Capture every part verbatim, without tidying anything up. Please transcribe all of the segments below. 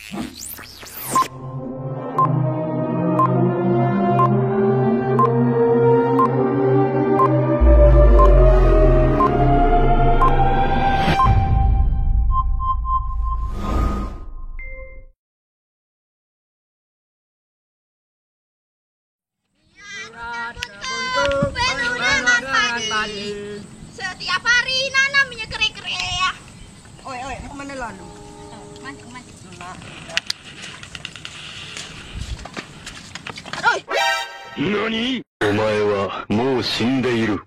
Setiap hari nanam minyak kere-kere ya. Oi, oi, mau kemana lo? Mancing, mancing. Aduh. Nani? Omae wa mou shindeiru.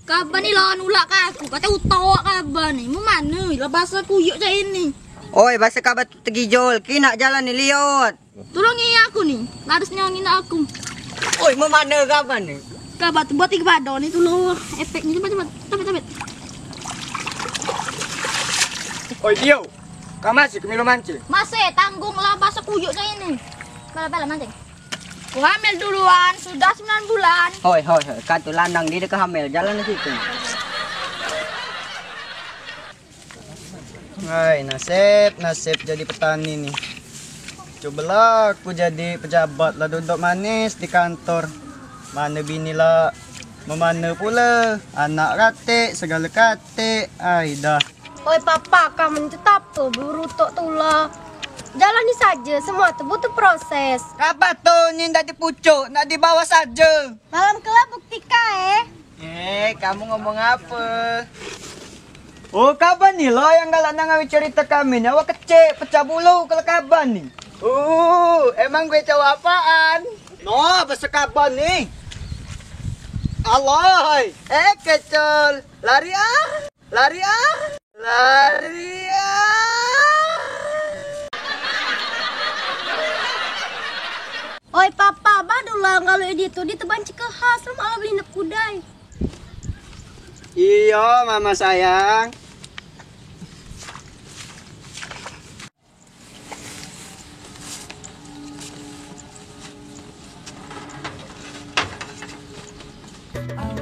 Kaban ni lawan ula kaku, kata utok kaban ni. Mau mana? Lah bahasa kuyuk cak ini. Oi, bahasa kaban tu tegijol. Kina jalan ni liot. Tolong iya aku ni. Laris nyawang ina aku. Oi, mau mana kaban ni? Kaban tu buat tiga bado ni tolong. Efek ni cepat, cepat. Cepat, cepat. Oi, Tio. Kau masih kemilu mancing? Masih, tanggung lah bahasa kuyuk cak ini. Bala, bala mancing. Ku hamil duluan, sudah sembilan bulan. Hoi, hoi, hoi, katu landang di deka hamil, jalan di situ. Hai, nasib, nasib jadi petani ni. Cubalah ku jadi pejabat lah duduk manis di kantor. Mana bini lah, memana pula, anak katik, segala katik, ai dah. Oi papa, kamu tetap tu berutuk tula. Jalani saja, semua tu butuh proses. Kapan tu ni ndak di pucuk, ndak di bawah saja. Malam kelab buktika eh. Eh, kamu ngomong apa? Oh, kaban ni lah yang galak nang awi cerita kami ni, awak kecil, pecah bulu kalau kaban ni. Oh, emang gue cowok apaan? No, bahasa kaban ni. Alai, eh kecil, lari ah. Lari ah! Lari ah! Oi papa, badulah kalau ini tu, dia tu banci kehas, lu malah beli nak kudai. Iyo, mama sayang.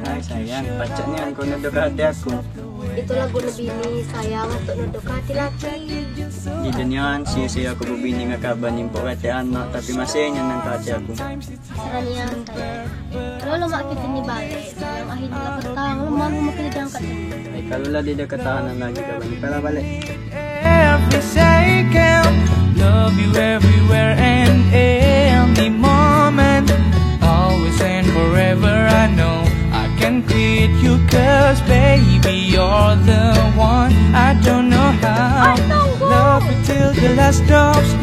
Hai sayang, pacak nian ko nodok hati aku. Itulah guna bini sayang, untuk nodok hati laki. Di dunia ni, si aku bebini ngakaban impok hati anak, tapi masih nyenang hati aku. Serah nian sayang. Lalu mak kita ni balik, yang akhirnya lah petang, lemah rumah kita jangkat. Hai, kalau lah dia dah ketahanan lagi, kaban ni, kalau balik. Every second, love you everywhere and any moment. Always and forever, I know I can quit you, 'cause baby, you're the one. I don't know how. Love you till the last drops.